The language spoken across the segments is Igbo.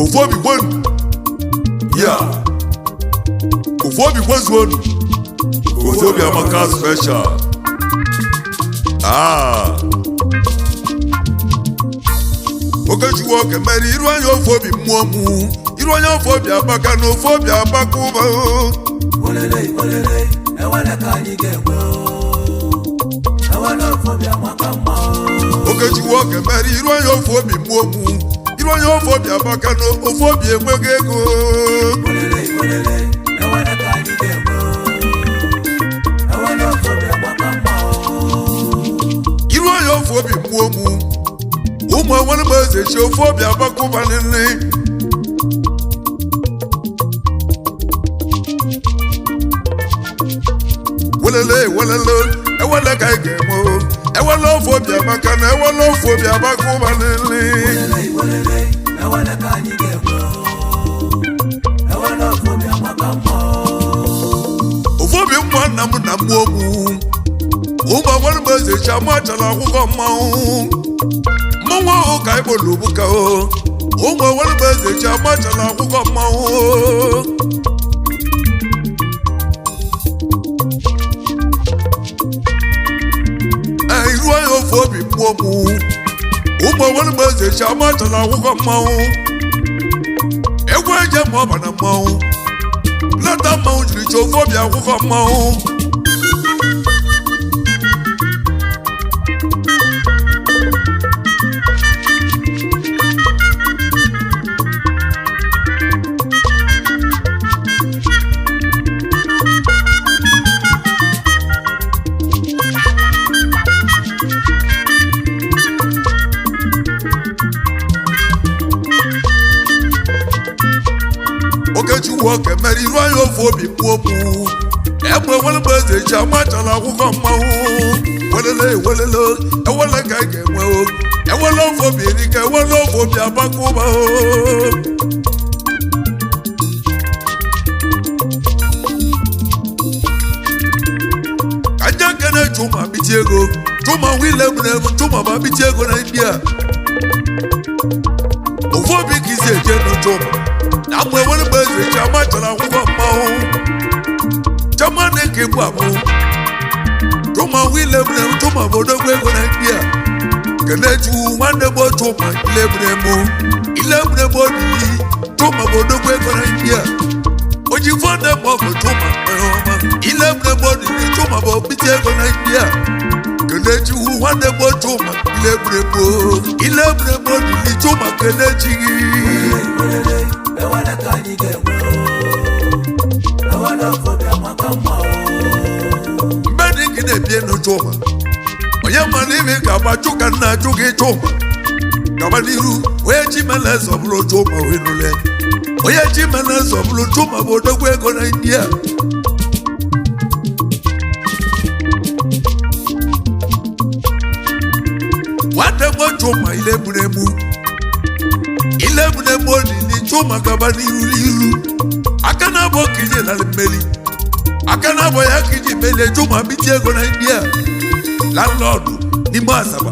Ofu obi kwenu ya, ofu obi kwezuonu. Ofu obi amaka special. Ah, Okechukwu oke mere iru anya ofu obi mmụọ mụ iru anya ofu obi abaka na ofu obi abaka ụba. Welele welele, ewele ka anyị ga-enwe o. Ewele ofu obi amaka mma o. Okechukwu oke mere iru anya ofu obi mmụọ mụ iru anya ofu obi abaka na ofu obi enweghị ego. Welele welele, ewele ka anyị ga-enwe o. Ewele ofu obi amaka mma o. Iru anya ofu obi mmụọ mụ ụmụ enwere m eze chi ofu obi abaka ụba niile. Welele welele, ewele ka anyị ga-enwe o. Ewele ofu obi amaka na ewele ofu obi abaka ụba niile. Welele welele, ewele ka anyị ga-enwe o. Ewele ofu obi amaka mma o. Ofu obi mma nna m na mmụọ mụ ụmụ enwere m eze chi amachala akwụkwọ mmanwụ mmanwụ ahụ ka anyị kpọrọ obuka o. Ụmụ enwere m eze chi amachala akwụkwọ mmanwụ. Ee, iru anya ofu obi mmụọ mụ ụmụ enwere m eze chi amachala akwụkwọ mmanwụ. Egwu eje ma ọ ba na mmanwụ leta mmanwụ jiri chi ofu obi akwụkwọ mmanwụ. Okechukwu oke mere iru anya ofu obi mkpu okwu egbe nwere m eze chi amachala akwụkwọ mmanwụ. Welele welele, ewele ka anyị ga-enwe o. Ewele ofu obi erika, ewele ofu obi abaka ụba o. Ka nje kene chuma biti ego chuma wile egwuregwu chuma ma biti ego na ndị a ofu obi ka isi eje nụ chuma na mgbe nwere mgbe eze chi amachara akwụkwọ mmanwụ chama na-eke egbu abụ chuma wile egwuregwu chuma bụ odogwu ego na ndị a kenechu nwanne m chuma ile egwuregwu ile egwuregwu odili chuma bụ odogwu ego na ndị a oji fọdụ ma ọ bụ chuma onye ọma ile egwuregwu odili chuma bụ obiti ego na ndị a kenechu nwanne m chuma ile egwuregwu ile egwuregwu odili chuma kenechi gị. Welele welele, ewele ka anyị ga-enwe o. Ewele ofu obi amaka mma o. Mgbe dị gị na-ebi enu chuma onye mara ime ka agba chụka nna achụ gị chuma gaba n'iru onye chi mere eze ọbụla chuma wee nụle onye chi mere eze ọbụla chuma bụ odogwu ego na india. Nwanne m chuma ile gburu egbu ile gburu egbu olili chuma gaba n'iru n'iru aka na-abụ okenye nara mmeri aka na-abụ ya ka iji melie chuma biti ego na india landlọdụ n'ime Asaba.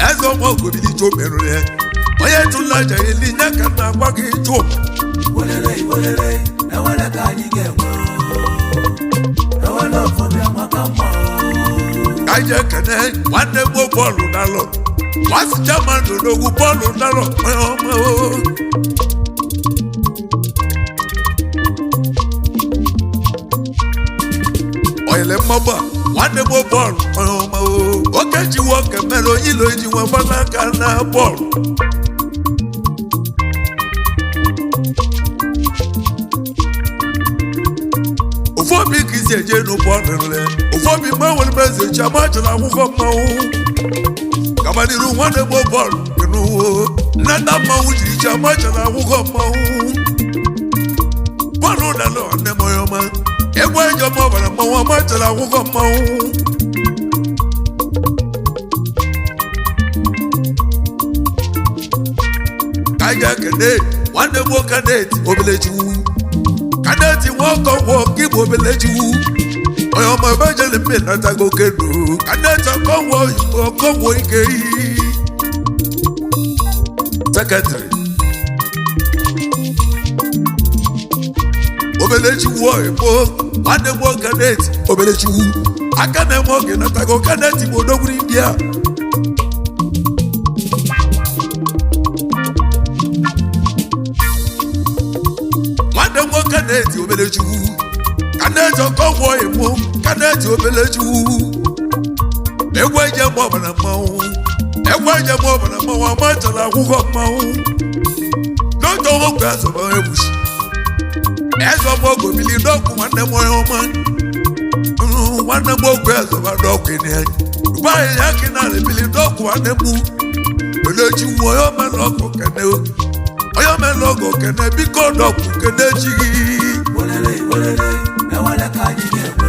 Eze ọnwa ogobili chuma ya onye chụla aja eli nye ka nna agwa gị chuma. Welele welele, ewele ka anyị ga-enwe o. Ewele ofu obi amaka mma o. Ka anyị jee kene nwanne m bọọlụ dalọ nwasị chairman odogwu bọọlụ dalọ onye ọma o. Oyile mmagba nwanne m bọọlụ onye ọma o. Okechi nwoke mere onye ilo iji nwe gbanaka na bọọlụ. Ofu obi ka isi eje enu bọọlụ nle ofu obi mgbanwere m eze chi amachara akwụkwọ mmanwụ gabaniru nwanne m bọọlụ enuwo nneta mmanwụ jiri chi amachara akwụkwọ mmanwụ bọọlụ dala nwanne m onye ọma egwu ejọ m ọbara mmanwụ amachara akwụkwọ mmanwụ. Ka anyị ga-ekene nwanne m nwoke na-eti obelechukwu ka na-eti nwa ọkọ gwọ ka ịbụ obelechukwu Onye ọma ebe jere mbe natago kedu ka ndị ọkọngwọ ọkọngwọ ike iyi. Sekretịrị Obelechukwu oyibo nwanne m nwoke neti Obelechukwu aka na-eme oge natago kaneti bụ odogwu India. Nwanne m nwoke na-eti Obelechukwu kaneti ọkọngwọ oyibo kaneti Obelechukwu egwu eje mgbe ọbara mmanwụ egwu eje mgbe ọbara mmanwụ amachara akwụkwọ mmanwụ dọkịta nwoke azọba egwusi eze ọma ogobili dọkụ nwanne m onye ọma. Nwanne m okwu ezọba dọkụ ne gwa anyị ya ka ị na-ebili dọkụ nwanne m Obelechukwu onye ọma na ọgụ kene onye ọma na ọgụ kene biko dọkụ kene chi gị. Welele, welele, ewele ka anyị ga-enwe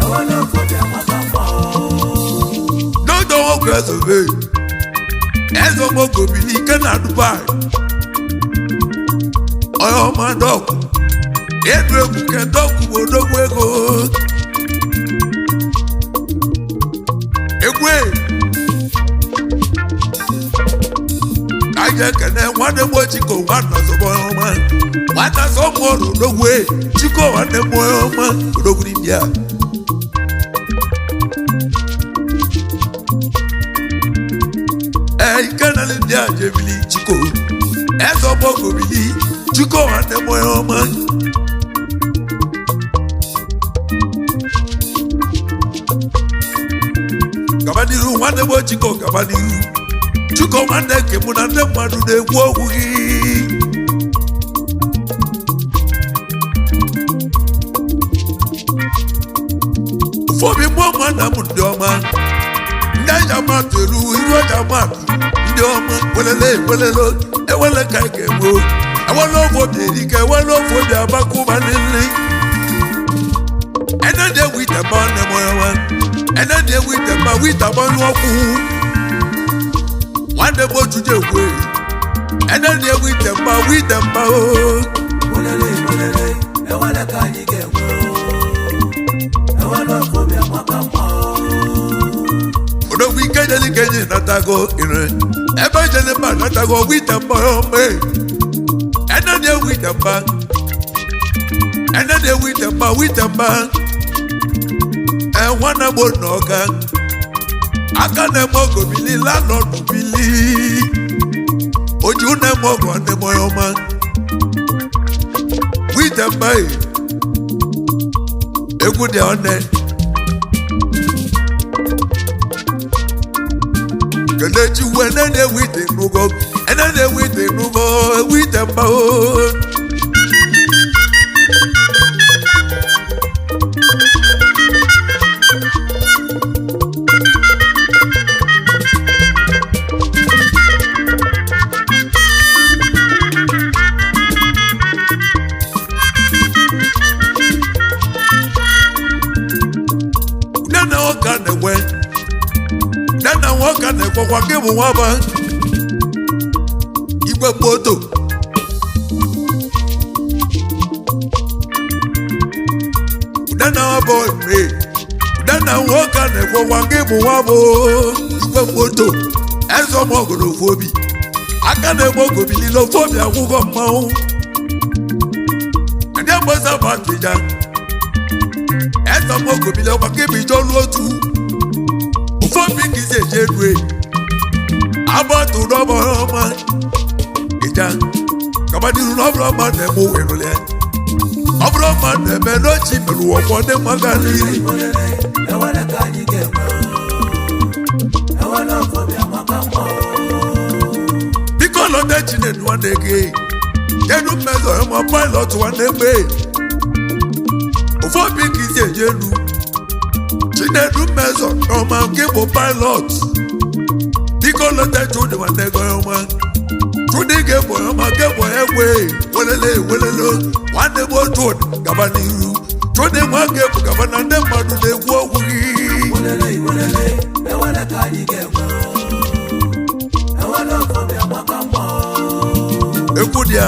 o. Ewele okobi amaka mma o. Dọkịta nwoke ezọba eze ọma ogobili ike na Dubai onye ọma dọkụ edu egwu ke dọkụ bụ odogwu ego egwu ka anyị ekene nwanne m Chiko nwanne ọzọbọ onye ọma nwanne ọzọ mụ ọrụ odogwu Chiko nwanne m onye ọma odogwu India. Ee ike na India jebili Chiko eze ọgbọ gobili Chiko nwanne m onye ọma. Gaba n'iru nwanne m Chiko gaba n'iru Chiko nwanne nke mụ na ndị mmadụ na-ekwu okwu gị. Ụfọdụ mmụọ ma nna m ndị ọma ndị aja mmadụ eru iru aja mmadụ ndị ọma welele welele ewele ka anyị ga-enwe ewele ofe obi erike ewele ofe obi agbakọ ụba niile ene dị egwu ite mba nne m onye nwe ene dị egwu ite mba wite agbanyụ ọkụ nwanne m otu ji ekwe ene dị egwu ite mba wite mba o. Welele, welele, ewele ka anyị ga-enwe o. Ewele okobi amaka mma o. Odogwu ike jeli kenyi natago ire ebe jeli mba natago wite mba ome ene dị egwu ite mba ene dị egwu ite mba wite mba e nwanne m na ọka aka na-eme ọgọ bili landlord bili oju na-eme ọgọ nne m onye ọma wite mba e egwu dị ọnne. Kelechi wu ene na-ewu ite n'ụgọ ene na-ewu ite n'ụgọ ewu ite mba o. Nne na ọka na-ekwe nne na nwoke na-ekwekwa gị bụ nwaba igwe moto nne na nwaba ome nne na nwoke na-ekwekwa gị bụ nwaba igwe moto eze ọmọgụ na ofu obi aka na-egbe ogobili na ofu obi akwụkwọ mmanwụ ndị mgbasa batija eze ọmọgụ bili ọkwa gị bụ ije ọlụ otu ofi kì í ṣe ṣe lu e abọ́tò lọ́mọ ọmọ ìjà kàbádìrú lọ́mọ ọmọ nẹ̀mú ìrọ̀lẹ́ ọmọ ọmọ nẹ̀mẹ́ lọ́ọ̀chì pẹ̀lú ọ̀pọ̀ ní mọ́gàlì. Welele, ewele ka anyị ga-enwe o. Ewele okobi amaka mma o. Bíkọ́ lọ́dẹ Chinedu nwanne gị enu mmezọ ọmọ pilot nwanne gbe ofi kì í ṣe ṣe lu Chinedu mmezọ ọmọ gị bụ pilot bíkọ́ lọ́dẹ Chude nwanne gị ọma Chude ga-egbo ọma ga-egbo egbe welele welele nwanne m otu gaba n'iru Chude nwa ga-egbo gaba na ndị mmadụ na-ekwu okwu gị. Welele, welele, ewele ka anyị ga-enwe o. Ewele okobi amaka mma o. Egwu dị ya.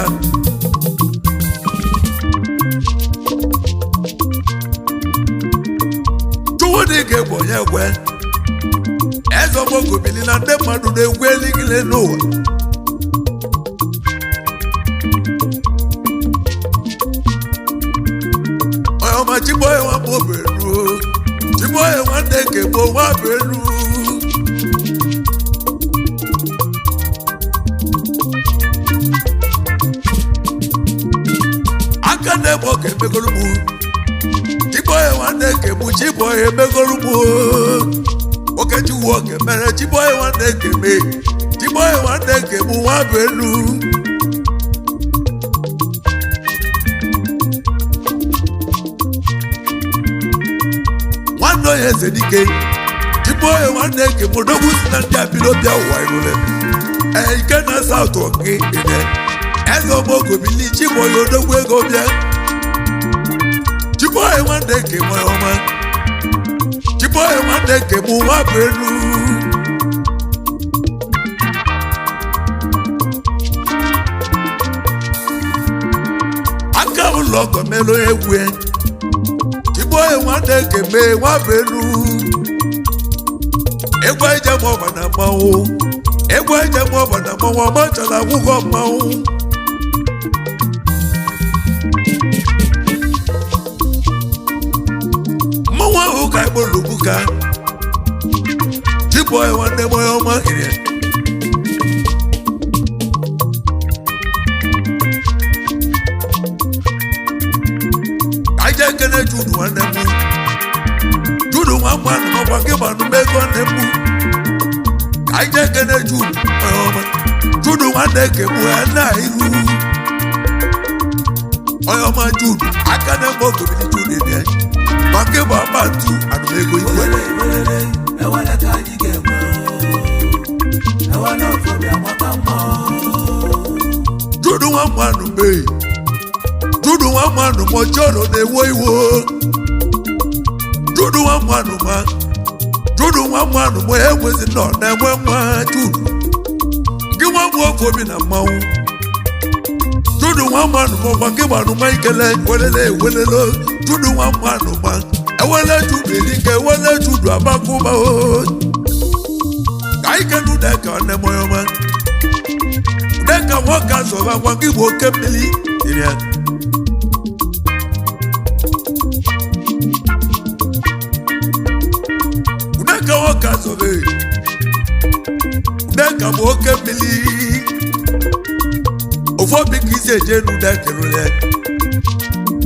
Chukwu dị ka egbe onye kwe. Eze ọgbọgobili na ndị mmadụ na-egwu eligile n'ụwa. Onye ọma Chiboye nwa m obelu. Chiboye nwanne nke gboo nwa bụ elu. Aka na-egbe ọka emegolu mụ. Chiboye nwanne nke mụ, Chiboye emegolu mụ. Okechukwu oke mere Chiboye nwanne nke me. Chiboye nwanne nke mụ nwa bụ elu. Nwanne onye eze dike. Chiboye nwanne nke mụ odogwu si na ndị apịlọbịa ụwa irule. Ee, ike na saụtụ gị ine. Eze ọgbọgobili Chiboye odogwu ego bịa. Chiboye nwanne nke mụ ọma. Chiboye nwanne nke mụ nwa bụ elu. Aka ụlọ ọgọ melụ egwu. Chiboye nwanne nke mee nwa bụ elu. Egwu eje m ọba na mmanwụ. Egwu eje m ọba na mmanwụ ọmachara akwụkwọ mmanwụ. Mmanwụ ahụ ka egbolugbu ka. Chiboye nwanne m onye ọma kiri. Aja ekele Judu nwanne m. Judu nwa mmanụ ọkwa gị gbanụ m ego nne m. Aja ekele Judu onye ọma. Judu nwanne ke mụ ya na iru. Onye ọma Judu aka na-eme okobili Judu dị ya. Ma nke bụ agba ntu anụmego igwe. Iwelele, iwelele, ewele ka anyị ga-enwe o. Ewele okorobịa amaka mma o. Judu nwa mmanụ mee. Judu nwa mmanụ ma ọjọọ na-ewo iwo. Judu nwa mmanụ ma. Judu nwa mmanụ ma enwezi nọ na-enwe nwa Judu. Gị nwa bụ ofe obi na mmanwụ. Judu nwa mmanụ ma ọgwa gị gbanụ ma ikele welele ewelele. Judu nwa mmanụ ma. Ewele Judu erike ewele Judu agbakụba o. Ka anyị kelu deka nne m onye ọma. Deka nwoke azọba gwa gị bụ oke mmiri tiri ya. Udeka nwoke azọba e. Udeka bụ oke mmiri. Ofu obi ka isi eje nu Udeka rụrụ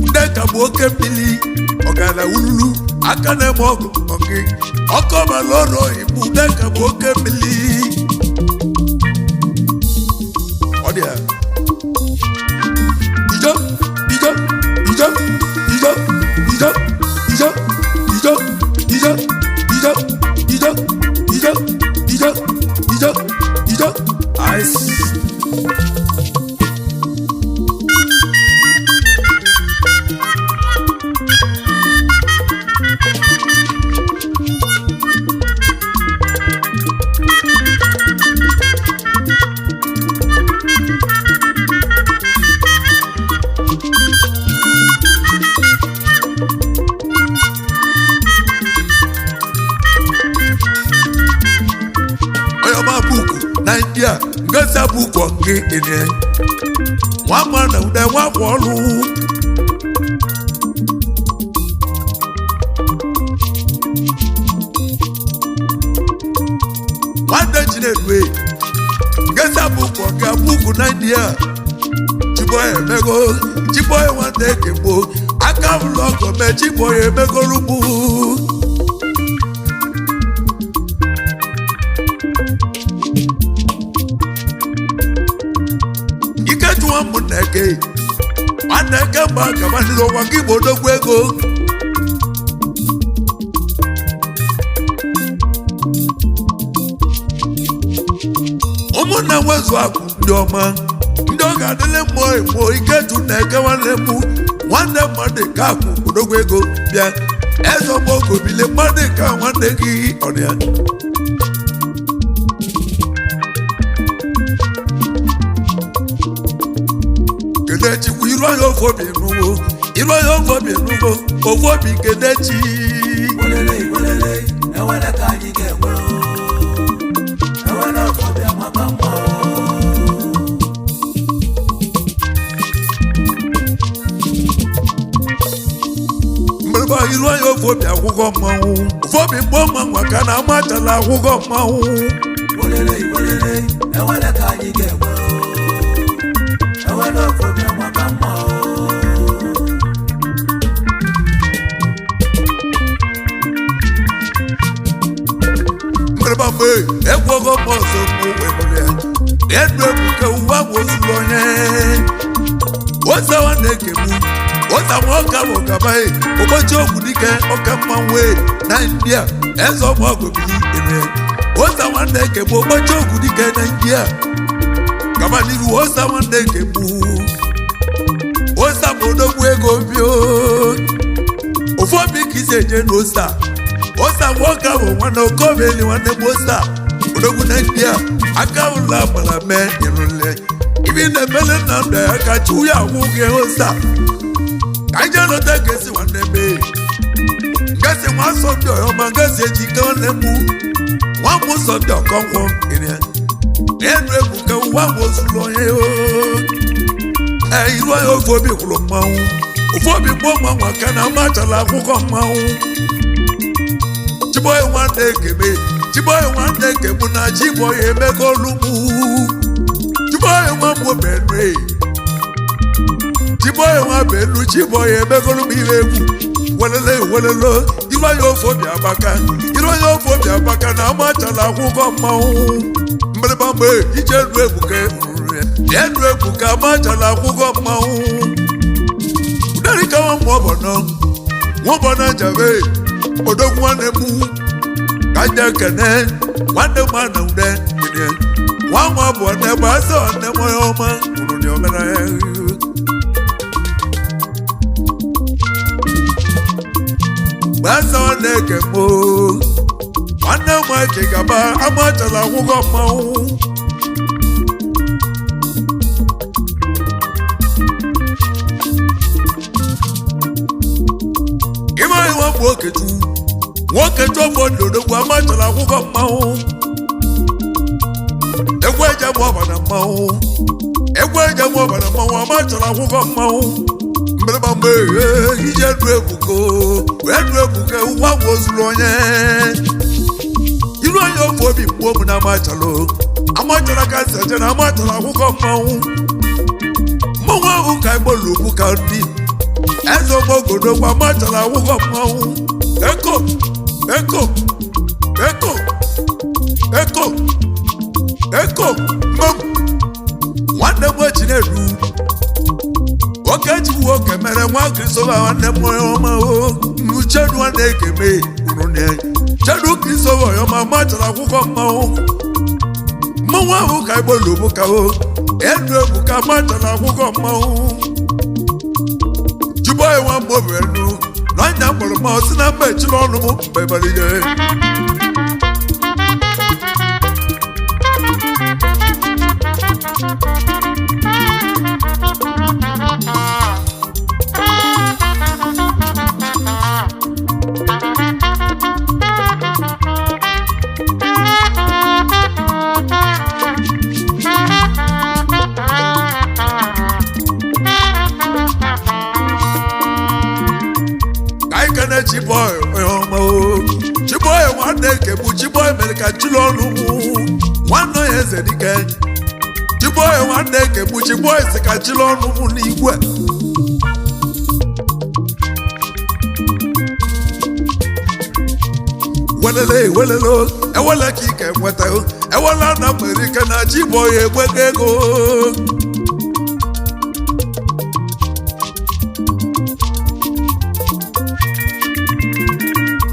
Udeka bụ oke mmiri. Ọgara wululu aka na-eme ọgụ ọgị. Ọkọ ọbara ọrụ igbu Udeka bụ oke mmiri. Ọ dị ya. Ijo, ijo, ijo, ijo, ijo, ijo, ijo, ijo, ijo, ijo, ijo, ijo, ijo, ijo. Ice. Onye ọma buku na India ngosi buku gị ịnye. Nwa mma na ude nwa kwa ọlụ. Nwanne Chinedu e, ngosi buku gị buku na India. Chiboye emego, Chiboye nwanne kegbo, aka ụlọ ọgọ mee Chiboye emegolugbu. Ikejuwa m na-eke nwanne eke mba ka nwanne ụwa gị bụ odogwu ego. Ụmụnna nwezu akụ ndị ọma ndị ọ ga-adịlị mmụọ igbo Ikeju na-eke nwanne m nwanne mmadụ ka akụ odogwu ego bịa eze ọgbọgobile mmadụ ka nwanne gị ọdịya. Kenechi bụ iru anya ofe obi enugo iru anya ofe obi enugo ofe obi Kenechi. Iwelele, iwelele, Ewele ka anyị ga-enwe o. Ewele ofe amaka mma o. Mgbe iru anya ofe obi akwụkwọ mmanwụ ofe obi mgbe ọma nwa ka na amachala akwụkwọ mmanwụ. Welele welele, ewele ka anyị ga-enwe o. Ewele ofe amaka mma o. Mgbe mgbe egwu ogo mma ọzọ mụ webere ya enu ebuka ụwa bụ ozuru onye ozawa na-ekegbu ụza nwa ọka bụ ọkabaghị ụbọchị ogwu dike ọka mmanwụ e na india eze ọmụọgụ bili ere ụza nwanne ekegbu ụbọchị ogwu dike na india gaba n'iru ụza nwanne ekegbu ụza bụ odogwu ego bio ofu obi ka isi eje n'ụza ụza nwoke bụ nwanne okobieli nwanne m ụza odogwu na india aka ụlọ agbara mee ịrụle ibi na-emele nna nna ya ka chi ya agwụ gị ụza ka anyị jee lọta gesi nwanne m ngasi nwa sọ ndị ọyọma ngasi eji ike nwanne m nwa m sọ ndị ọkọnkwọ ịrịa enu ebuka ụwa m ozuru onye o. Ee, iru anya ofe obi kwụrụ mmanwụ ofe obi gboo mmanwụ aka na amachala akwụkwọ mmanwụ. Chiboy nwanne ekeme Chiboy nwanne ekemu na Chiboy emego olugbu Chiboy nwa m benue Chiboy nwa benu Chiboy emego olugbu ire egwu welele welele iru anya ofe obi abaka iru anya ofe obi abaka na amachala akwụkwọ mmanwụ mgbịrịgba mgbe ije enu ebuka enu ebuka amachala akwụkwọ mmanwụ uderika nwa ọbọnọ nwa ọbọnọ jabe odogwu nwanne m ka nje kene nwanne m ana ude kene nwa nwa bụ nne bụ asọ nne m onye ọma unu dị omena ya. Gbasa nwanne eke m oo. Nwanne m eke gaba amachala akwụkwọ mmanwụ. Ime anyị nwa bụ Okechukwu nwoke chọfọ ndodogwu amachala akwụkwọ mmanwụ egwu eje m ọba na mmanwụ egwu eje m ọba na mmanwụ amachala akwụkwọ mmanwụ mgbịrịgba mgbe ije du ebuko wee du ebuko ụwa bụ ozuru onye iru onye ofe obi mgbuo m na amachala amachala ka nsi eje na amachala akwụkwọ mmanwụ mmanwụ ahụ ka igbolugwu ka ndị eze ogbogodogwu amachala akwụkwọ mmanwụ eko eko eko eko eko mmọnwụ nwanne m echi na-eru nwoke ji nwoke mere nwa kristofa nwanne m onye ọma o chedu nwanne ekeme unu ne chedu kristofa onye ọma machara akwụkwọ mmanwụ mmanwụ ahụ ka igbo ka o enu ebuka machara akwụkwọ mmanwụ jiboy nwa mgbe obere nu na ọnya mkpọrọ ma ọ sị na mba echiri ọnụ m mgbe malite. Ka anyị kene Chiboy onye ọma o Chiboy nwanne nke bụ Chiboy mere ka chiri ọnụ mụ nwanne onye eze dike Chiboy nwanne nke bụ Chiboy si ka chiri ọnụ mụ n'igwe welele welele ewele ka ike nweta ewele na nwere ike na Chiboy enwego ego.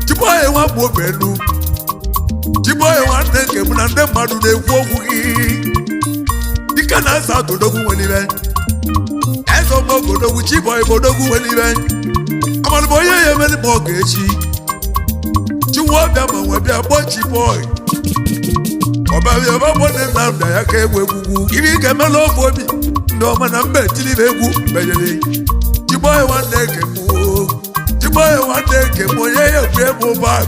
Chiboy nwa bụ obelu Chiboy nwanne nke mụ na ndị mmadụ na-ekwu okwu gị dike na-asa atodogwu nwere eze ọgbọgodogwu Chiboy bodogwu nwere amalụ onye ya emeli ma ọ ga-echi chinwa ọbịa ma nwe bịa gbọ Chiboy ọbịa ọba gbọ nne nna nna ya ka egwu egwugwu ibe ike emela ofe obi ndị ọma na mba etiri m egwu menyere Chiboy nwanne nke mụ Chiboy nwanne nke mụ onye ya egwu egwu bak.